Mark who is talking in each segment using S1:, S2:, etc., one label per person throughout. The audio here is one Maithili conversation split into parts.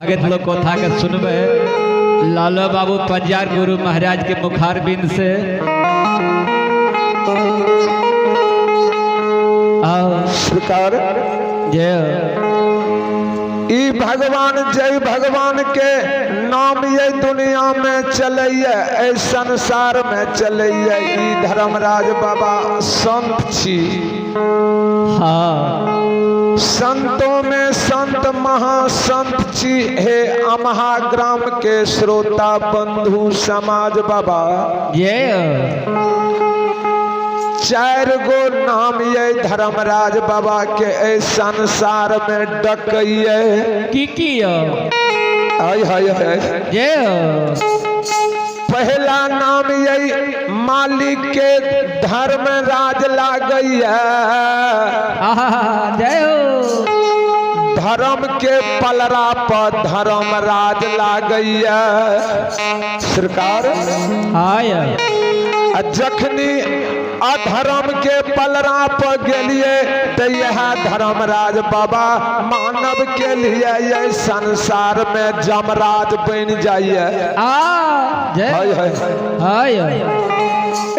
S1: भगत लोग कथा के सुनबे लालो बाबू पंजार गुरु महाराज के मुखारबिंद से। आओ
S2: सरकार
S1: जय
S2: ई भगवान जय भगवान के नाम ये दुनिया में चलैये, ए संसार में चलैये। ई धर्मराज बाबा संत छी।
S1: हाँ
S2: संतों में संत महासंत छी। हे अमहा ग्राम के श्रोता बंधु समाज बाबा,
S1: जय
S2: चार गो नाम ये धर्मराज बाबा के ए संसार में डकैये।
S1: की की
S2: हाय हाय हाय।
S1: जय
S2: पहला नाम यही मालिक के धर्मराज लागैया।
S1: आहा जय हो।
S2: धर्म के पलरा पर धर्मराज लागैया सरकार।
S1: हाय
S2: आ जखनी अधर्म के पलरा पर गेलिए तो यह धर्मराज बाबा मानव के लिए ये संसार में जमराज बन जाइए।
S1: आ जय
S2: हाय हाय।
S1: हाय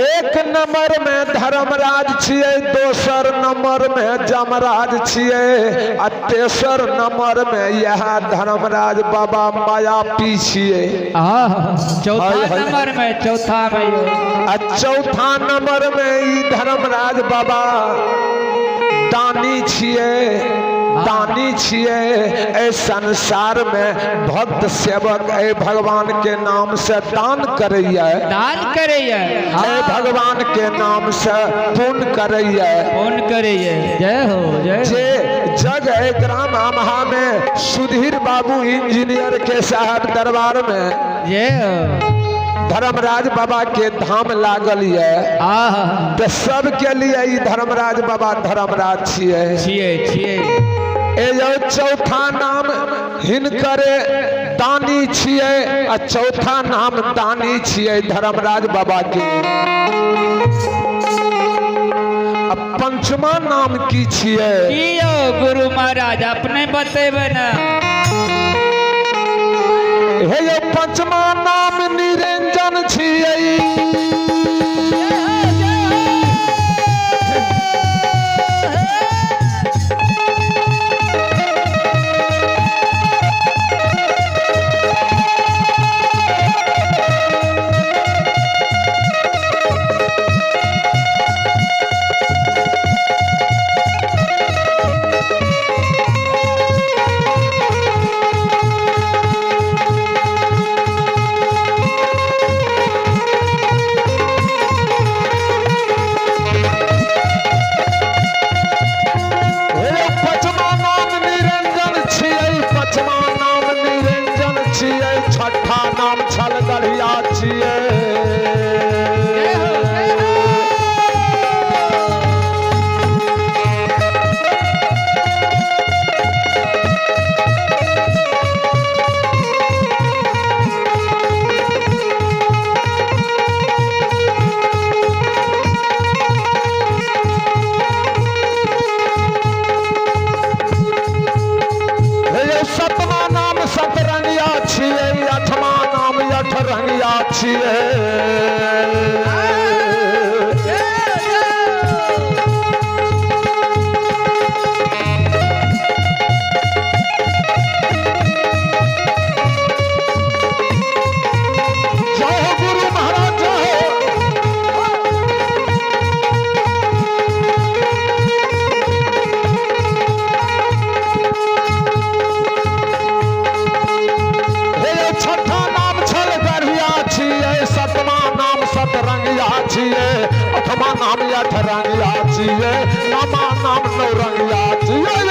S2: एक नंबर में धर्मराज छिए, दोसर नंबर में जमराज छिए, आ तेसर नंबर में यह धर्मराज बाबा मायापी छिए।
S1: आहा चौथा
S2: हाय, हाय।
S1: नंबर में, चौथा में
S2: आ चौथा नंबर में ई धर्मराज बाबा दानी छिए, दानी छिए। ए संसार में भक्त सेवक ए भगवान के नाम से दान करैया,
S1: दान करैया,
S2: ए भगवान के नाम से पुण्य करैया,
S1: फोन करैया। जय हो जय हो।
S2: जे जग ए ग्राम अमहा में सुधीर बाबू इंजीनियर के साहब दरबार में
S1: जय हो।
S2: धर्मराज बाबा के धाम लागल ये,
S1: आहा
S2: तो सबके लिए ई धर्मराज बाबा धर्मराज छिए।
S1: छिए छिए।
S2: ए यो चौथा नाम हिनकरे दानी छिए, आ चौथा नाम दानी छिए धर्मराज बाबा के। आ पंचमा नाम की छिए?
S1: की यो गुरु महाराज अपने बतेबे ना।
S2: हे यो पंचमा नाम निरंजन छिए। हे पंचमा नाम निरंजन छिए, पंचमा नाम निरंजन छिए, छठा नाम छलगढ़िया छिए।
S1: जय हो जय हो।
S2: हे यो सतमा नाम सतरंगिया छिए, आठमा नाम अठरंगिया छिए। जय हो गुरु महाराज जय हो। हे छठा नाम छल गढ़िया छिए, सतमा नाम सतरंगिया छिए, आठमा नाम अठरंगिया छिए, नौमा नाम नौरंगिया छिए।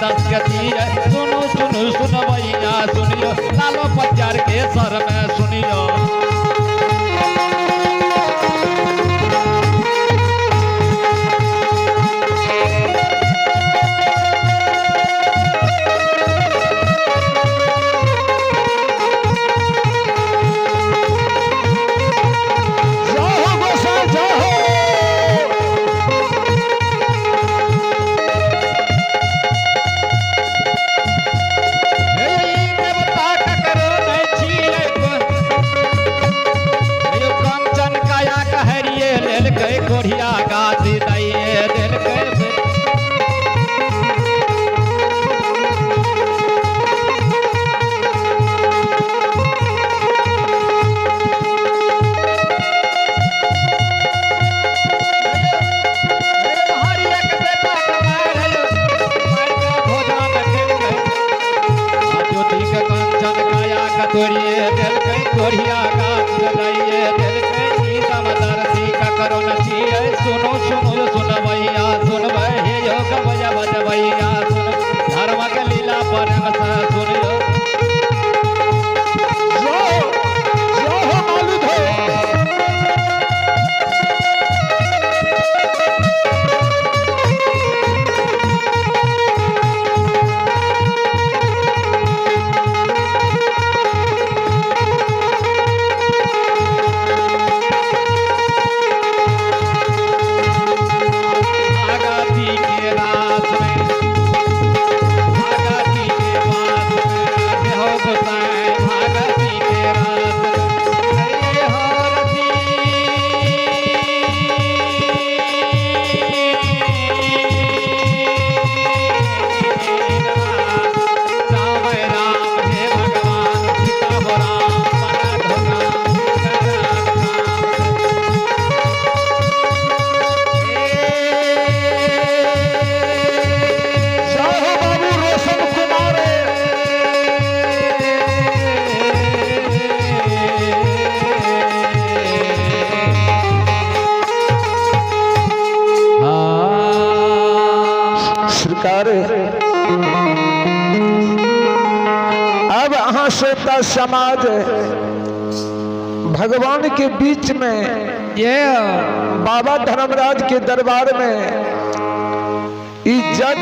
S1: दस के दिए। सुनो सुनो सुनबैया सुनियो, लालो पचार के सर में सुनियो।
S2: जय हो गोसाई जय हो।
S1: हे देवता ककरो नहि छियै यो कंचन काया कहरिये लेलकै, कोढ़िया गाछ दैये देलकै। हरियक बेटा के मारल, मारि के भोजन केलकै। आ ज्योति के कंचन काया कतोरिये देलकै, कोढ़िया गाछ दैये देलकै। ई समदर्शी ककरो न छियै। सुनो सुनो सुनबैया सुनबै, हे यो गबैया बजबैया सुन, धर्मक लीला परम सँ सुनियो।
S2: जय हो, जय हो मालिक हो।
S1: भगती के रास में, भगती के बास में, हे हो गोसाई भगती के रास में, हे हो रसी। राम राम हे भगवान, सीता हो राम, बड़ा धोखा करा काम।
S2: जय हो बाबू रोशन कुमार। सरकार अब अहाँ श्रोता समाज भगवान के बीच में
S1: ये
S2: बाबा धर्मराज के दरबार में ई जग